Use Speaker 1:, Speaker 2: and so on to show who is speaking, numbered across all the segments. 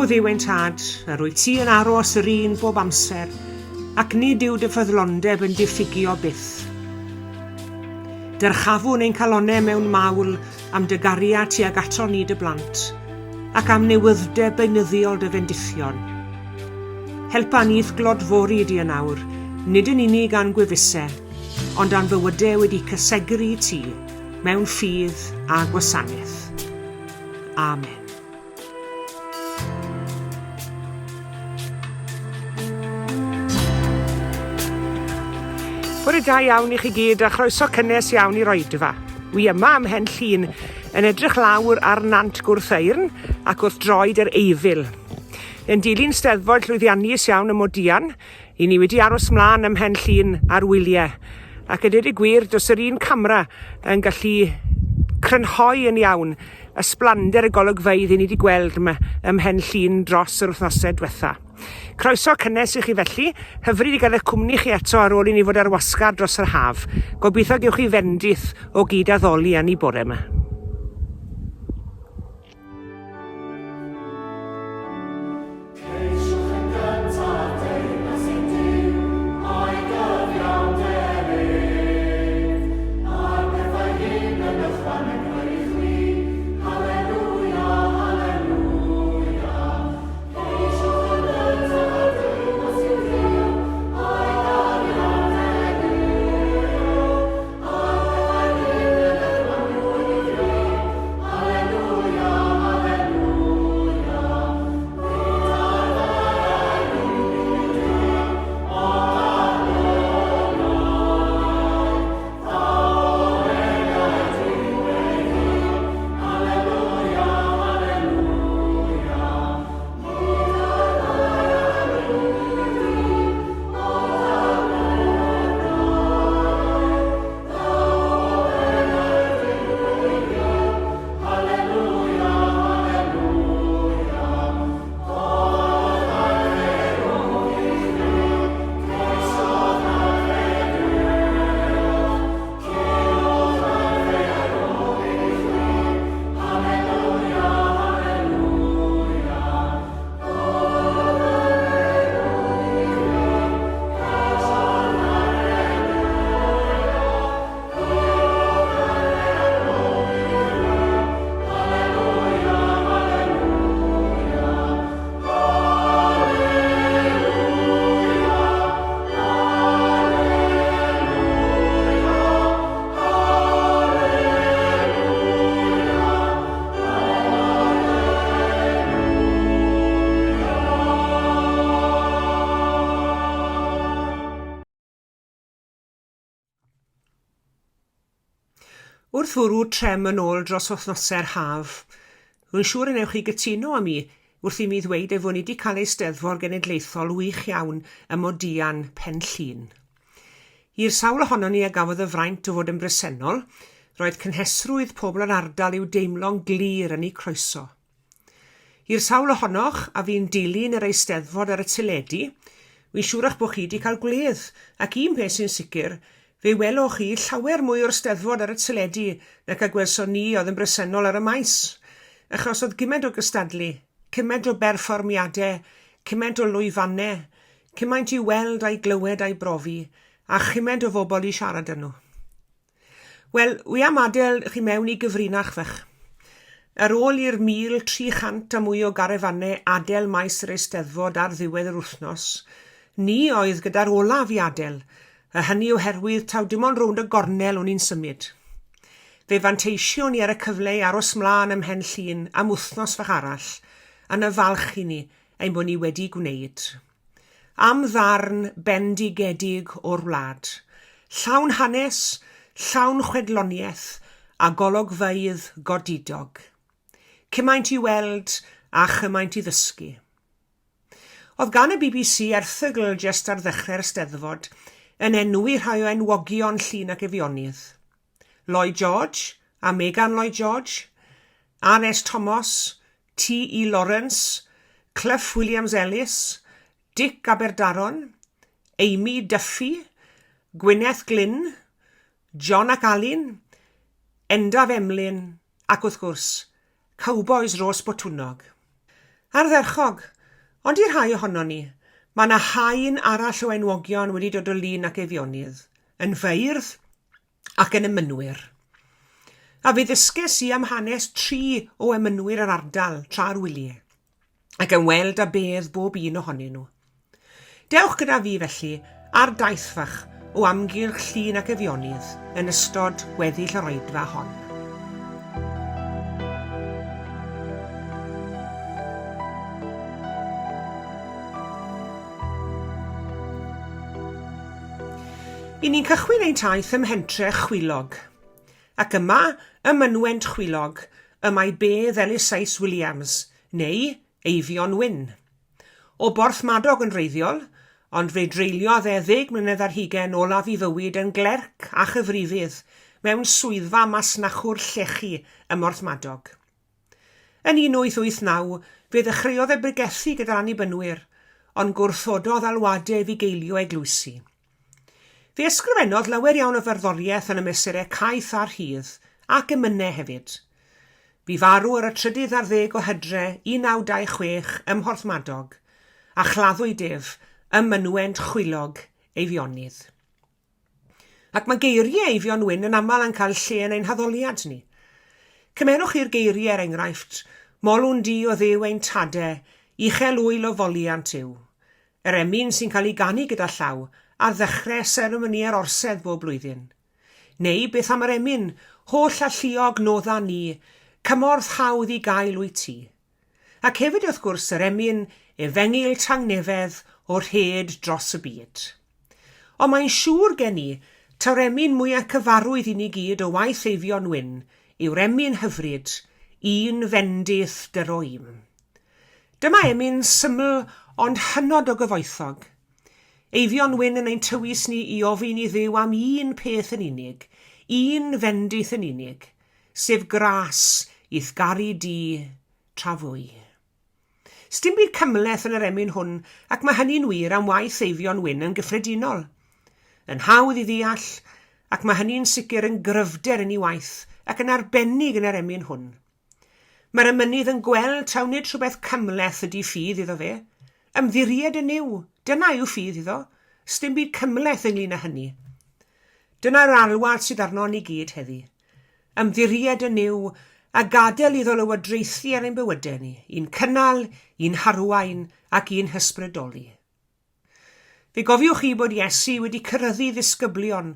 Speaker 1: O Dduw ein Tad, yr wyt ti yn aros yr un bob amser, ac nid yw dy ffyddlondeb yn diffygio byth. Dyrchafwn ein calonnau mewn mawl am dy gariad tuag aton ni dy blant, ac am newydd-deb beunyddiol dy fendithion. Helpa ni i'th glodfori di yn awr, nid yn unig a'n gwefusau, ond a'n bywydau wedi cysegru i ti, mewn ffydd a gwasanaeth. Amen. Bore da iawn i chi gyd a chroeso cynnes iawn i'r oedfa. Wi yma ym Mhen Llŷn yn edrych lawr ar Nant Gwrtheyrn ac wrth droed yr Eifl. Yn dilyn steddfod llwyddiannus iawn ym Modian, i ni wedi aros mlaen ym Mhen Llŷn ar wyliau. Ac a dweud y gwir, does yr un camera yn gallu crynhoi yn iawn ysblander y golygfeydd i ni wedi gweld yma ym Mhen Llŷn dros yr wythnosau diwetha. Croeso cynnes i chi felly, hyfryd i gael eich cwmni chi eto ar ôl i ni fod ar wasgar dros yr haf. Gobeithio gewch chi fendith o gyd-addoli â ni bore yma.
Speaker 2: Ceisiwch yn gyntaf deyrnas ein Duw a'i gyfiawnder ef, a'r pethau hyn yn ychwanegol i chwi. Halelwia, halelwia. Ceisiwch yn gyntaf deyrnas ein Duw a'i gyfiawnder ef, a'r pethau hyn yn ychwanegol i chwi. Halelwia, halelwia. Haleluia, haleluia,
Speaker 1: Wrth fwrw trem yn ôl dros wythnosau'r haf, rwy'n siŵr y newch chi gytuno â mi wrth i mi ddweud ei fod ni wedi cael Eisteddfod Genedlaethol wych iawn ym Modian, Pen Llŷn. I'r sawl ohonon ni a gafodd y fraint o fod yn bresennol, roedd cynhesrwydd pobl yr ardal i'w deimlo'n glir yn eu croeso. I'r sawl ohonoch a fu'n dilyn yr Eisteddfod ar y teledu, wi'n siŵr eich bod chi 'di cael gwledd, ac un peth sy'n sicr, fe weloch chi llawer mwy o'r Steddfod ar y teledu nac a gwelson ni oedd yn bresennol ar y maes. Achos oedd gymaint o gystadlu, cymaint o berfformiadau, cymaint o lwyfannau, cymaint i'w weld a'i glywed a'i brofi, a chymaint o fobl i siarad â nhw. Wel, wi am adael chi mewn i gyfrinach fach. Ar ôl i'r 1,300 a mwy o garafannau adael maes yr Eisteddfod ar ddiwedd yr wythnos, ni oedd gyda'r olaf i adael, a hynny oherwydd taw dim ond rownd y gornel o'n i'n symud. Fe fanteision ni ar y cyfle i aros mlaen ym Mhen Llŷn am wythnos fach arall, a 'na falch i ni ein bod ni wedi gwneud. Am ddarn bendigedig o'r wlad. Llawn hanes, llawn chwedloniaeth a golygfeydd godidog. Cymaint i weld a chymaint i ddysgu. Oedd gan y bbc erthygl jest ar ddechrau'r Steddfod yn enwi rhai o enwogion Llŷn ac Eifionydd. Lloyd George a Megan Lloyd George, R.S. Thomas, T.E. Lawrence, Clough Williams-Ellis, Dic Aberdaron, Amy Duffy, Gwyneth Glyn, John ac Alun, Endaf Emlyn ac wrth gwrs, Cowbois Rhos Botwnnog. Ardderchog! Ond i'r rhai ohonon ni, mae 'na haen arall o enwogion wedi dod o Lŷn ac Eifionydd, yn feirdd ac yn emynwyr. A fe ddysges i am hanes tri o emynwyr yr ardal tra ar wylie, ac ymweld â bedd bob un ohonyn nhw. Dewch gyda fi felly ar daith fach o amgylch Llŷn ac Eifionydd yn ystod gweddill yr oedfa hon. I ni'n cychwyn ein taith ym mhentre Chwilog. Ac yma, ym mynwent Chwilog, y mae bedd Ellis Sais Williams, neu Eifion Wyn. O Borthmadog yn wreiddiol, ond fe dreuliodd e ddeg mlynedd ar hugain olaf 'i fywyd yn glerc a chyfrifydd mewn swyddfa masnachwr llechi ym Mhorthmadog. Yn 1889, fe ddechreuodd e bregethu gyda'r Annibynwyr, ond gwrthododd alwadau i fugeilio eglwysi. Fe ysgrifennodd lawer iawn o farddoniaeth yn y mesurau caeth a rhydd, ac emynau hefyd. Bu farw ar y trydydd ar ddeg o Hydre 1926 ym Mhorthmadog, a chladdwyd ef ym mynwent Chwilog, Eifionydd. Ac mae geiriau Eifion Wyn yn aml yn cael lle yn ein haddoliad ni. Cymerwch chi'r geiriau er enghraifft, Molwn di o Dduw ein tade, uchel ŵyl o foliant yw. Yr emyn sy'n cael ei ganu gyda llaw ar ddechrau seremonïau'r Orsedd bob blwyddyn. Neu beth am yr emyn, Holl alluog nodda ni, cymorth hawdd i gael wyt ti. Ac hefyd wrth gwrs yr emyn Efengyl Tangnefedd o rhed dros y byd. Ond mae'n siŵr gen i, taw'r emyn mwya cyfarwydd i ni gyd o waith Eifion Wyn yw'r emyn hyfryd, Un fendith dyro i'm. Dyma emyn syml ond hynod o gyfoethog. Eifion Wyn yn ein tywys ni i ofyn i Dduw am un peth yn unig, un fendith yn unig, sef gras i'th garu di tra fwy. Sdim byd cymhleth yn yr emyn hwn ac mae hynny'n wir am waith Eifion Wyn yn gyffredinol. Yn hawdd i ddeall ac mae hynny'n sicr yn gryfder yn ei waith ac yn arbennig yn yr emyn hwn. Mae'r emynydd yn gweld taw nid rhywbeth cymhleth ydi ffydd iddo fe. Ymddiried yn Nuw, dyna yw ffydd iddo. Sdim byd cymhleth ynglŷn â hynny. Dyna'r alwad sydd arnon ni gyd heddi. Ymddiried yn Nuw a gadael iddo lywodraethu ar ein bywydau ni, i'n cynnal, i'n harwain ac i'n hysbrydoli. Fe gofiwch chi bod Iesu wedi ceryddu ddisgyblion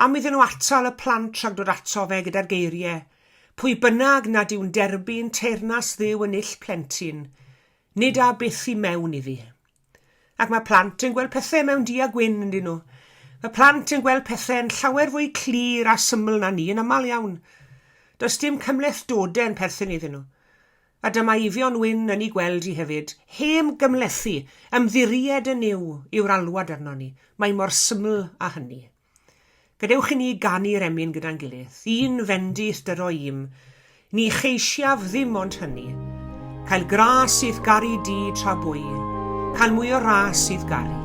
Speaker 1: am iddyn nhw atal y plant rhag dod ato fe gyda'r geiriau, Pwy bynnag nad yw'n derbyn teyrnas Dduw yn null plentyn, nid â byth i mewn iddi. Ac mae plant yn gweld pethau mewn du a gwyn, yn dyn nhw. Mae plant yn gweld pethau yn llawer fwy clir a syml na ni yn aml iawn. Does dim cymhlethdodau yn perthyn iddyn nhw. A dyma Eifion Wyn yn ei gweld hi hefyd. Hen gymhlethu, ymddiried yn Nuw yw'r alwad arnon ni. Mae mor syml â hynny. Gadewch i ni ganu'r emyn gyda'n gilydd. Un fendith dyro i'm. Ni cheisiaf ddim ond hynny. Cael gras i'th garu di tra bwy. Cael mwy o ras i'th garu.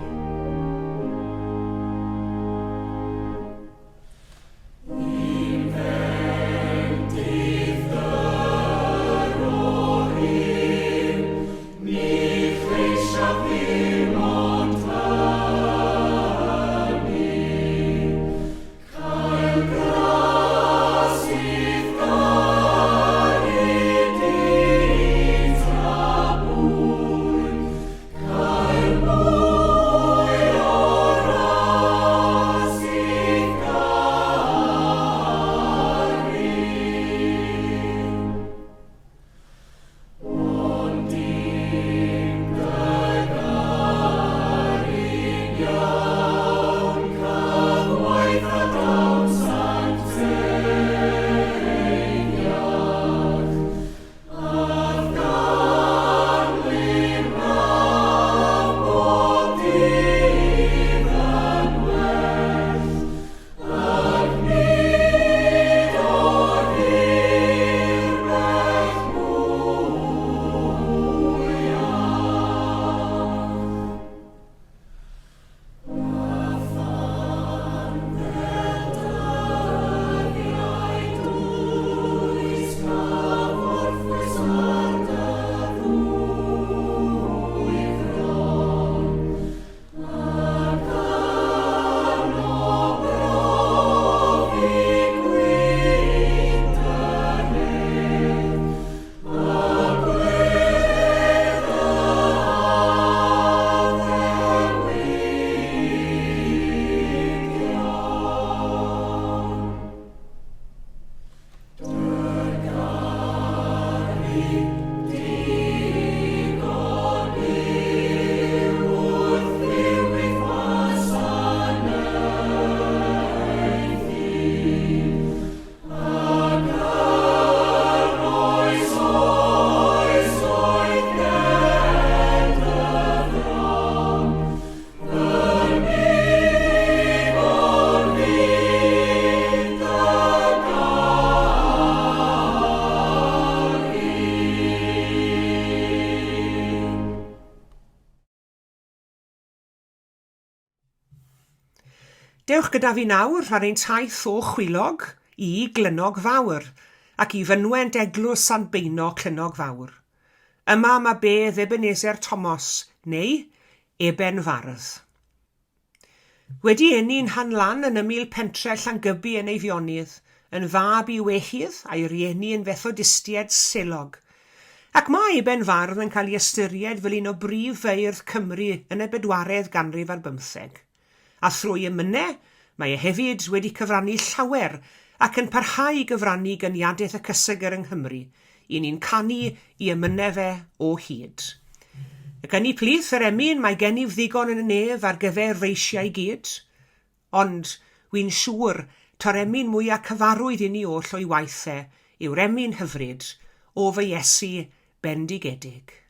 Speaker 1: Dewch gyda fi nawr ar ein taith o Chwilog i Glynnog Fawr, ac i fynwent Eglwys Sant Beuno Clynnog Fawr. Yma mae bedd Ebenezer Tomos, neu Eben Fardd. Wedi eni'n Nhan-lan yn ymyl pentre Llangybi yn Eifionydd, yn fab i Wehydd a'i rieni yn Fethodistiaid selog. Ac mae Eben Fardd yn cael ei ystyried fel un o brif feirdd Cymru yn y bedwaredd ganrif ar bymtheg. A thrwy emynau, mae e hefyd wedi cyfrannu llawer ac yn parhau i gyfrannu i gyniadaeth y cysegr yng Nghymru, i ni'n canu i emynau fe o hyd. Ac yn eu plith yr emyn mae gennyf ddigon yn y nef ar gyfer f'eisiau i gyd. Ond, wi'n siŵr, ta'r emyn mwya cyfarwydd i ni oll o'i waith e yw'r emyn hyfryd, O fy Iesu bendigedig.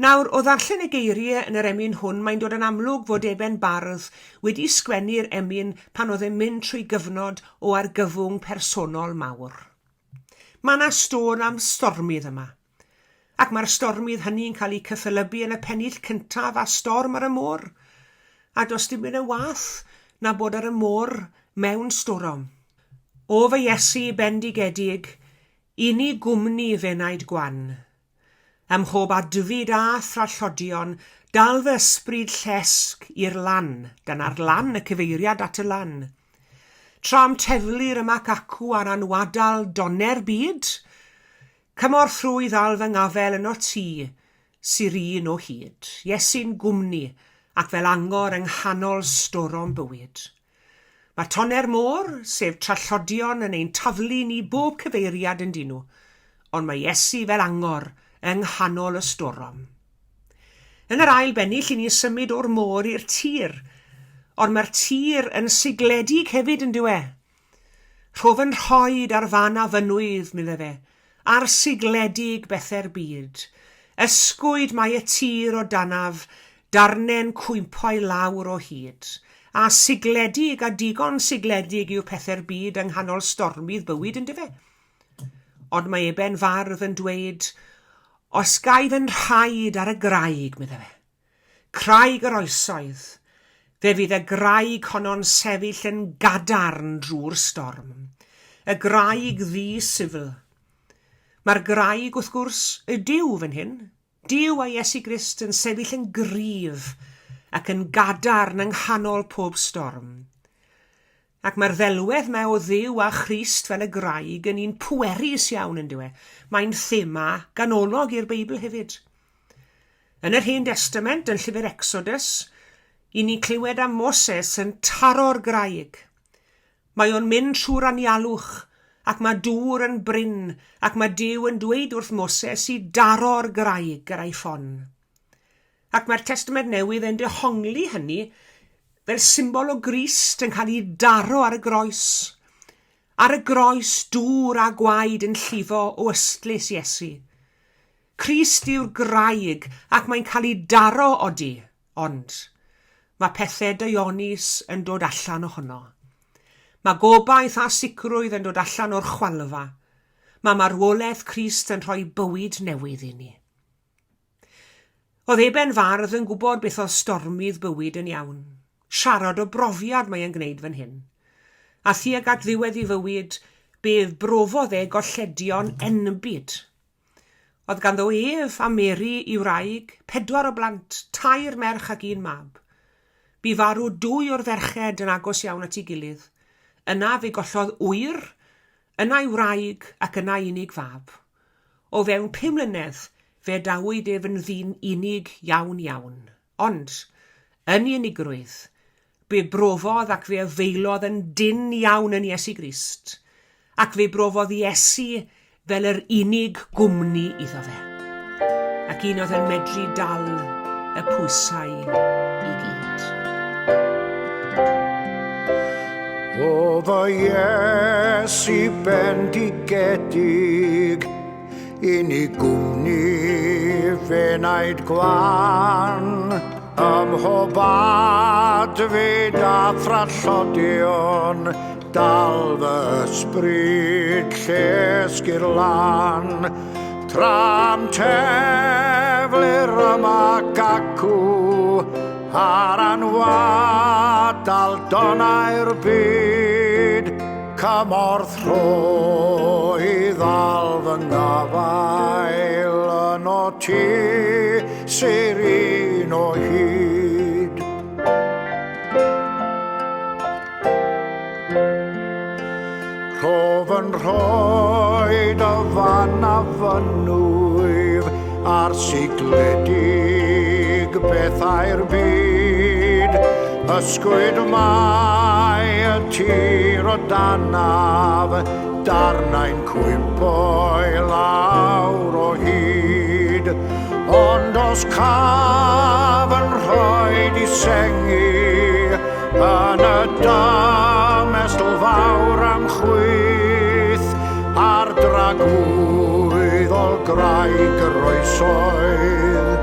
Speaker 1: Nawr, o ddarllen y geiriau yn yr emyn hwn, mae'n dod yn amlwg fod Eben Bardd wedi sgwennu'r emyn pan oedd e'n mynd trwy gyfnod o argyfwng personol mawr. Mae 'na stôn am stormydd yma. Ac mae'r stormydd hynny'n cael eu cyffelybu yn y pennill cyntaf â storm ar y môr. A does dim byd yn wath na bod ar y môr mewn storom. O fy Iesu bendigedig, i ni gwmni f'enaid gwan. Ym mhob adfyd a thrallodion, dal fy ysbryd llesg i'r lan, dyna'r lan, y cyfeiriad at y lan. Tra'm teflir ymac acw ar anwadal donne'r byd, cymorth rhwy ddal fy ngafel yno ti, sy'r un o hyd, Iesu'n gwmni, ac fel angor yng nghanol storom bywyd. Mae tonne'r môr, sef trallodion yn ein taflu ni bob cyfeiriad yndyn nhw, ond mae Iesu fel angor yng nghanol y storom. Yn yr ail bennill i ni'n symud o'r môr i'r tir, ond mae'r tir yn sigledig hefyd yn dyw e? Rho fy nhroed ar fan a fynwydd, medde fe, ar sigledig bethe'r byd. Ysgwyd mae y tir o danaf, darne'n cwympo i lawr o hyd. A sigledig, a digon sigledig yw pethe'r byd yng nghanol stormydd bywyd, yndyfe? Ond mae Eben Fardd yn dweud, Os ga i fy nhraed ar y graig, medde fe. Craig yr oesoedd. Fe fydd y graig honno'n sefyll yn gadarn drwy'r storm. Y graig ddi-syfl. Mae'r graig, wrth gwrs, y Duw fan hyn. Duw a Iesu Grist yn sefyll yn gryf ac yn gadarn yng nghanol pob storm. Ac mae'r ddelwedd 'ma o Dduw a Christ fel y graig yn un pwerus iawn, yn dyw e? Mae'n thema ganolog i'r Beibl hefyd. Yn yr Hen Destament, yn llyfr Exodus, i ni'n clywed am Moses yn taro'r graig. Mae o'n mynd trwy'r anialwch, ac mae dŵr yn brin, ac mae Duw yn dweud wrth Moses i daro'r graig gyda'i ffon. Ac mae'r Testament Newydd yn dehongli hynny fel symbol o Grist yn cael ei daro ar y groes. Ar y groes, dŵr a gwaed yn llifo o ystlys Iesu. Crist yw'r graig ac mae'n cael ei daro odi, ond mae pethau daionus yn dod allan ohono. Mae gobaith a sicrwydd yn dod allan o'r chwalfa. Mae marwolaeth Crist yn rhoi bywyd newydd i ni. Oedd Eben Fardd yn gwybod beth oedd stormydd bywyd yn iawn. Siarad o brofiad mae e'n gwneud fan hyn. A thuag at ddiwedd ei fywyd, be brofodd e golledion enbyd. Oedd ganddo ef a Mary i wraig, pedwar o blant, tair merch ac un mab. Bu farw dwy o'r ferched yn agos iawn at ei gilydd. Yna fe gollodd ŵyr, yna'i wraig ac yna'i unig fab. O fewn 5 mlynedd, fe adawyd ef yn ddyn unig iawn iawn. Ond, yn ei unigrwydd, fe brofodd ac fe afaelodd yn dynn iawn yn Iesu Grist, ac fe brofodd Iesu fel yr unig gwmni iddo fe, ac un oedd yn medru dal y pwysau i gyd.
Speaker 3: O fy Iesu bendigedig, i ni gwmni fenaid gwan, ym mhob adfyd a thrallodion, dal fy ysbryd llesg i'r lan, tra'm teflir yma gacw, ar anwadal. dal donau'r byd, cymorth rho i ddal fy ngafael yno ti sy'r un o hyd. Rhof yn rhoi dy fan a fynwyf ar sigledig bethau'r byd. Ysgwyd mae y tir o danaf, darnau'n cwympo i lawr o hyd. Ond os caf yn rhaid i sengi yn y dymestl fawr am chwith a'r dragwyddol graig yr oesoedd,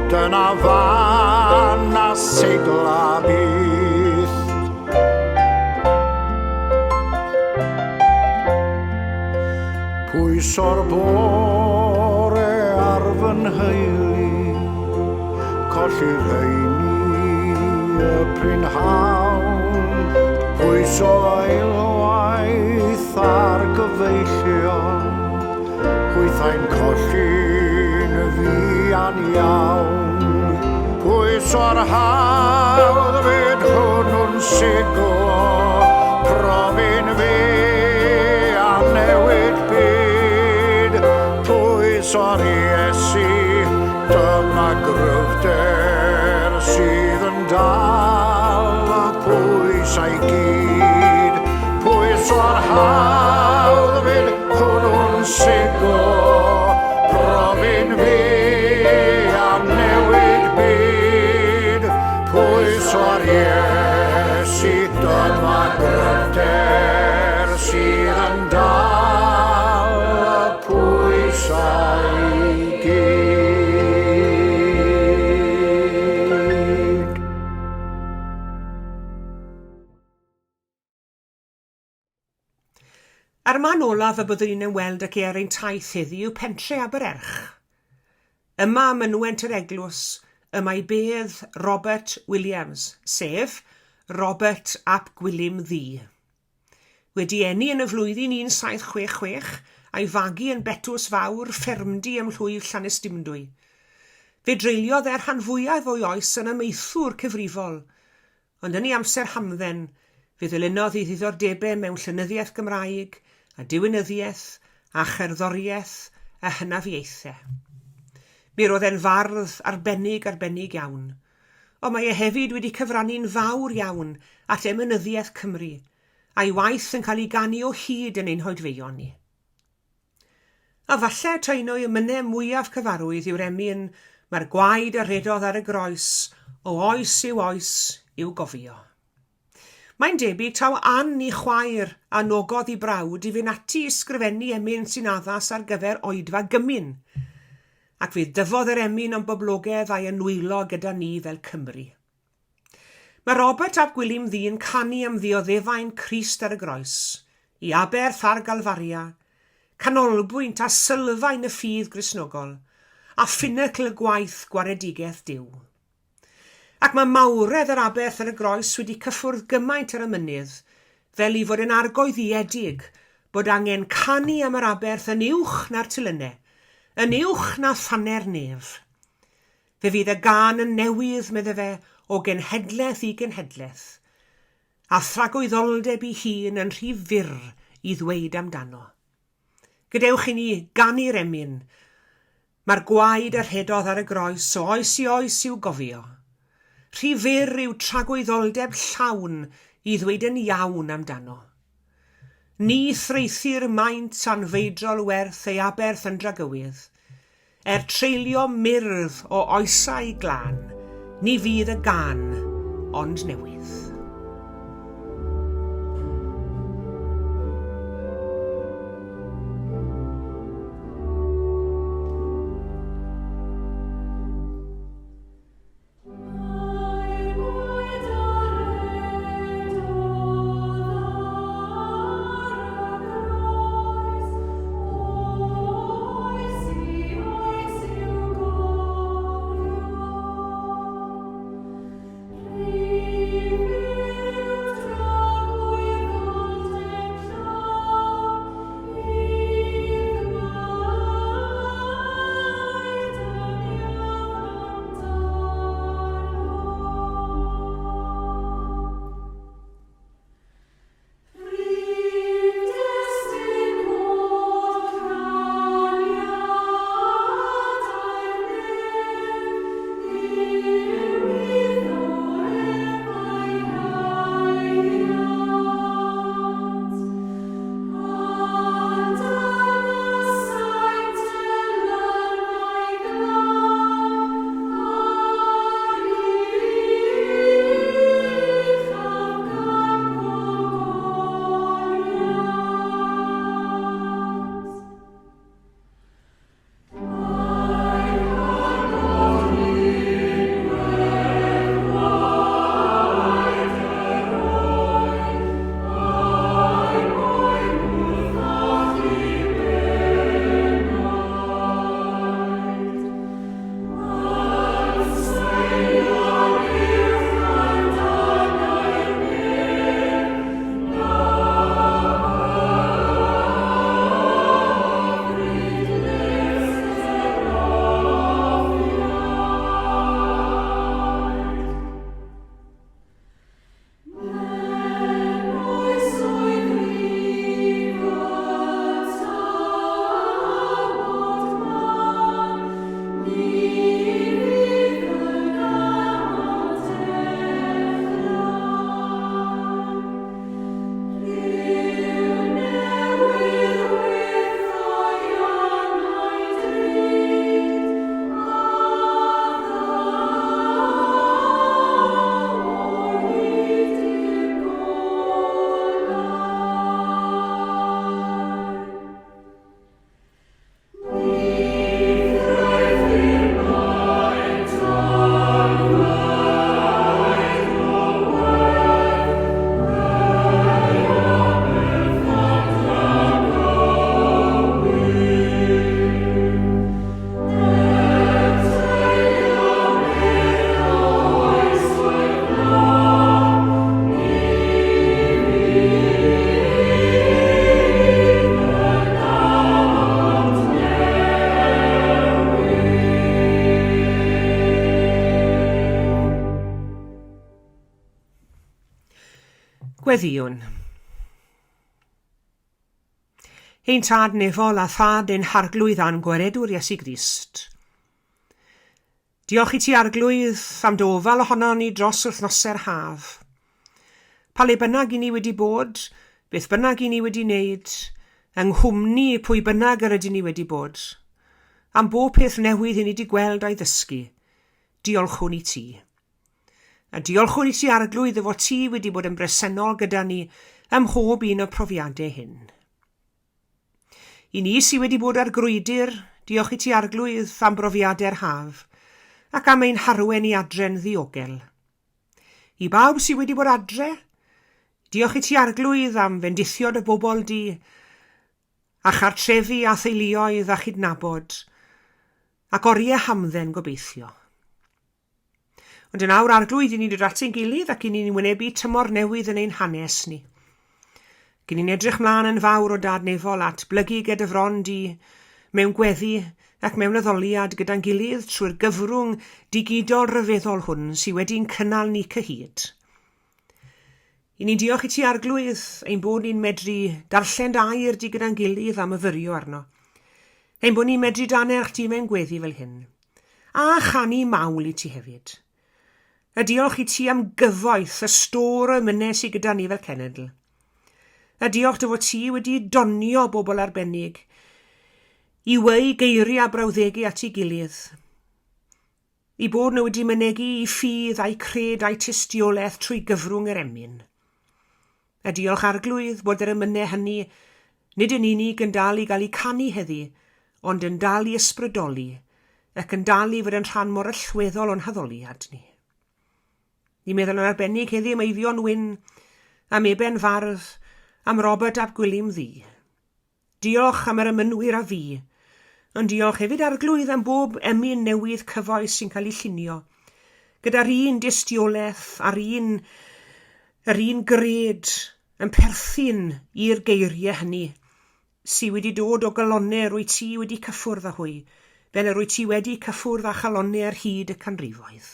Speaker 3: dyna fan a sigla byth. Pwyso'r bore ar fy nheulu, colli rheini y prynhawn, pwyso eilwaith ar gyfeillion, hwythau'n colli'n fuan iawn. Pwyso'r hawdd fyd hwnnw'n siglo, profi'n fi a newid byd. Pwyso'r Iesu, dyma gryfder sydd yn dal y pwysau gyd. Pwyso'r hawdd fyd hwnnw'n siglo, profi'n fi a newid byd. Pwyso'r Iesu, dyma gryfder sydd yn dal y pwysau gyd.
Speaker 1: A'r man olaf y byddwn ni'n ymweld ag e ar ein taith heddiw yw pentre Abererch. Yma ym mynwent yr eglwys y mae bedd Robert Williams, sef Robert ap Gwilym Ddu. Wedi eni yn y flwyddyn 1766 a'i fagu yn Betws Fawr, ffermdy ym mhlwyf Llanystumdwy. Fe dreuliodd e'r rhan fwyaf o'i oes yn amaethwr cyfrifol, Ond yn ei amser hamdden, fe ddilynodd ei ddiddordebau mewn llenyddiaeth Gymraeg a diwinyddiaeth a cherddoriaeth a hynafiaethau. Mi roedd e'n fardd arbennig arbennig iawn. Ond mae e hefyd wedi cyfrannu'n fawr iawn at emynyddiaeth Cymru, a'i waith yn cael ei ganu o hyd yn ein hoedfeuon ni. A falle tae un o'i emynau mwyaf cyfarwydd yw'r emyn 'Mae'r gwaed a redodd ar y groes o oes i'w oes i'w gofio'. Mae'n debyg taw Ann i chwaer a anogodd i brawd i fynd ati i sgrifennu emyn sy'n addas ar gyfer oedfa gymun, ac fe dyfodd yr emyn yn boblogedd a'i yn nwylo gyda ni fel Cymry. Mae Robert ap Gwilym Ddu yn canu am ddioddefaint Crist ar y groes, i aberth ar Galfaria, canolbwynt a sylfaen y ffydd Gristnogol, a phinacl gwaith gwaredigaeth Duw. Ac mae mawredd yr aberth ar y groes wedi cyffwrdd gymaint ar y mynydd, fel ei fod yn argoeddiedig bod angen canu am yr aberth yn uwch na'r telynau, yn uwch na thanner nef. Fe fydd y gân yn newydd, medde fe, o genhedlaeth i genhedlaeth, a thragwyddoldeb ei hun yn rhy fyr i ddweud amdano. Gadewch i ni ganu'r emyn, Mae'r gwaed a rhedodd ar y groes o oes i oes i'w gofio. Rhy fyr yw tragwyddoldeb llawn i ddweud yn iawn amdano. Ni thraethir maint anfeidrol werth ei aberth yn dragywydd, Er treulio myrdd o oesau glân, ni fydd y gân ond newydd. Gweddïwn. Ein Tad nefol a Thad ein Harglwydd a'n Gwaredwr Iesu Grist. Diolch i ti Arglwydd am dy ofal ohonon ni dros wythnosau'r haf. Pa le bynnag i ni wedi bod, beth bynnag i ni wedi wneud, yng nghwmni pwy bynnag yr ydyn ni wedi bod, am bob peth newydd i ni wedi gweld a'i ddysgu, diolchwn i ti. A diolchwn i ti Arglwydd dy fod ti wedi bod yn bresennol gyda ni ym mhob un o'r profiadau hyn. I ni sydd wedi bod ar grwydr, diolch i ti Arglwydd am brofiadau'r haf ac am ein harwen i adre'n ddiogel. I bawb sydd wedi bod adre, diolch i ti Arglwydd am fendithio dy bobl di a chartrefi a theuluoedd a chydnabod ac oriau hamdden gobeithio. Ond yn awr, Arglwydd, i ni'n dod at ein gilydd ac i ni'n wynebu tymor newydd yn ein hanes ni. Gyn ni'n edrych mlaen yn fawr o Dad Nefol at blygu gyda fron di mewn gweddi ac mewn addoliad gyda'n gilydd trwy'r gyfrwng digidol ryfeddol hwn sydd wedi'n cynnal ni cyhyd. I ni'n diolch i ti, Arglwydd, ein bod ni'n medru darllen dy air di gyda'n gilydd a myfyrio arno. Ein bod ni'n medru danerch di mewn gweddi fel hyn. A chanu mawl i ti hefyd. A diolch i ti am gyfoeth y stôr o emynau sydd gyda ni fel cenedl. A diolch dy fod ti wedi donio bobl arbennig i weu geiriau a brawddegu at ei gilydd. Eu bod nhw wedi mynegi eu ffydd a'u cred a'u tystiolaeth trwy gyfrwng yr emyn. A diolch Arglwydd bod yr emynau hynny nid yn unig yn dal i gael eu canu heddi, ond yn dal i ysbrydoli ac yn dal i fod yn rhan mor allweddol o'n haddoliad ni. Ni'n meddwl yn arbennig heddi am Eifion Wyn, am Eben Fardd, am Robert ap Gwilym Ddu. Diolch am yr emynwyr a fu, ond diolch hefyd Arglwydd am bob emyn newydd cyfoes sy'n cael ei llunio, gyda'r un dystiolaeth a'r un, yr un gred yn perthyn i'r geiriau hynny sy wedi dod o galonnau rwyt ti wedi cyffwrdd â hwy, fel yr wyt ti wedi cyffwrdd â chalonnau ar hyd y canrifoedd.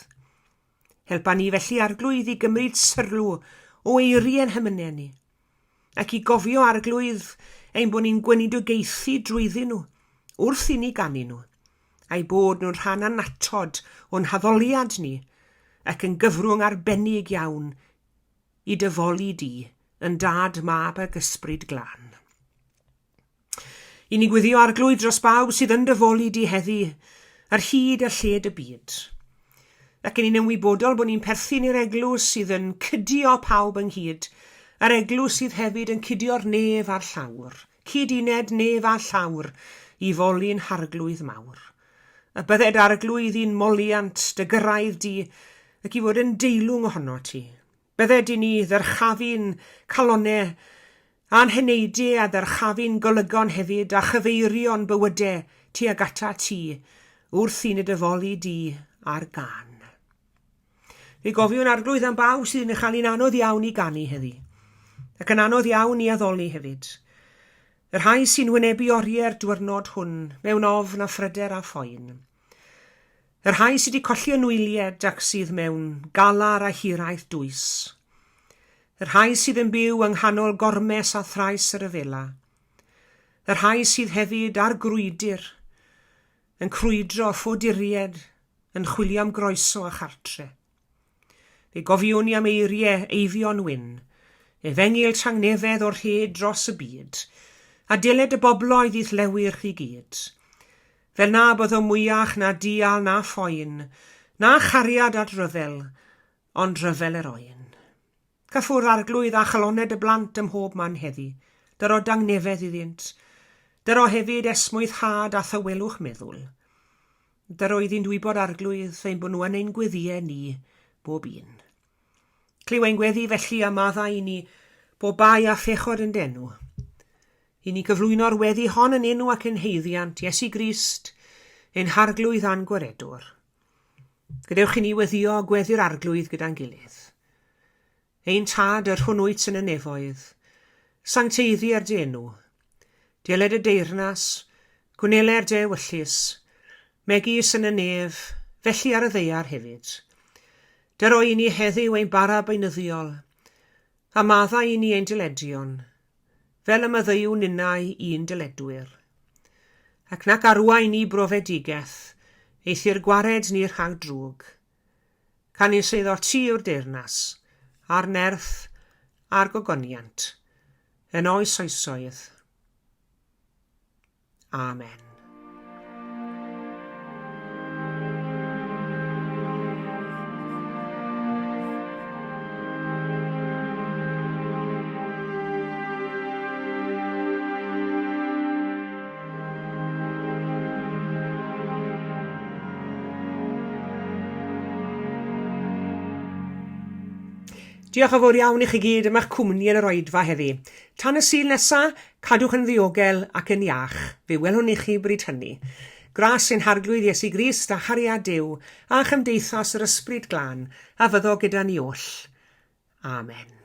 Speaker 1: Helpa ni felly, Arglwydd, i gymryd sylw o eiriau'n hemynau ni, ac i gofio, Arglwydd, ein bod ni'n gweinidogaethu drwyddyn nhw, wrth i ni ganu nhw, a'u bod nhw'n rhan annatod o'n haddoliad ni, ac yn gyfrwng arbennig iawn i dy foli di, yn Dad, Mab ac Ysbryd Glân. I ni gwyddio Arglwydd dros bawb sydd yn dy foli di heddi, ar hyd a lled y byd. Ac yn ni'n ymwybodol bod ni'n perthyn i'r eglwys sydd yn cydio pawb ynghyd, a'r eglwys sydd hefyd yn cydio'r nef a'r llawr, cyd-uned nef a llawr, i foli'n Harglwydd mawr. A bydded Arglwydd i'n moliant dy gyrraedd di, ac i fod yn deilwng ohono ti. Bydded i ni ddyrchafu'n calonnau a'n heneidiau a ddyrchafu'n golygon hefyd a chyfeirio'n bywydau tuag atat ti wrth i ni dy foli di ar gân. Fe gofiwn Arglwydd am bawb sydd yn ei chael hi'n anodd iawn i ganu heddi, ac yn anodd iawn i addoli hefyd. Y rhai sy'n wynebu oriau'r dwyrnod hwn mewn ofn a phryder a phoen. Y rhai sydd wedi colli anwyliaid ac sydd mewn galar a hiraeth dwys. Y rhai sydd yn byw yng nghanol gormes a thrais y rhyfela. Y rhai sydd hefyd ar grwydr, yn crwydro ffoaduriaid, yn chwilio am groeso a chartre. Fe gofiwn i am eirie Eifion Wyn, Efengyl tangnefedd o'r rhed dros y byd, a deled y bobloedd i'th lewyrch i gyd. Fel na byddo mwyach na dial na phoen, na chariad at ryfel, ond rhyfel yr oen. Cyffwrdd Arglwydd â chaloned y blant ym mhob man heddi, dyro dangnefedd iddynt, dyro hefyd esmwythhad a thawelwch meddwl. Dyro iddynt wybod, Arglwydd, ein bod nhw yn ein gweddïau ni, bob un. Clyw ein gweddi felly a maddau i ni bob bai a phechod yn d'enw. I ni gyflwyno'r weddi hon yn enw ac yn haeddiant Iesu Grist, ein Harglwydd a'n Gwaredwr. Gadewch i ni weddio gweddi'r Arglwydd gyda'n gilydd. Ein Tad, yr hwn wyt yn y nefoedd, sancteiddier dy enw. Deled y deyrnas, gwneler dy ewyllys, megis yn y nef, felly ar y ddaear hefyd. Dyro i ni heddiw ein bara beunyddiol, A maddau i ni ein dyledion, fel y maddeuwn ninnau i'n dyledwyr. Ac nac arwain ni brofedigaeth, eithr gwared ni rhag drwg. Canys eiddo ti yw'r deyrnas, a'r nerth, a'r gogoniant, yn oes oesoedd. Amen. Diolch yn fawr iawn i chi gyd am eich cwmni yn yr oedfa heddi. Tan y Sul nesa, cadwch yn ddiogel ac yn iach. Fe welwn ni chi bryd hynny. Gras ein Harglwydd Iesu Grist a chariad Duw a chymdeithas yr Ysbryd Glân a fyddo gyda ni oll. Amen.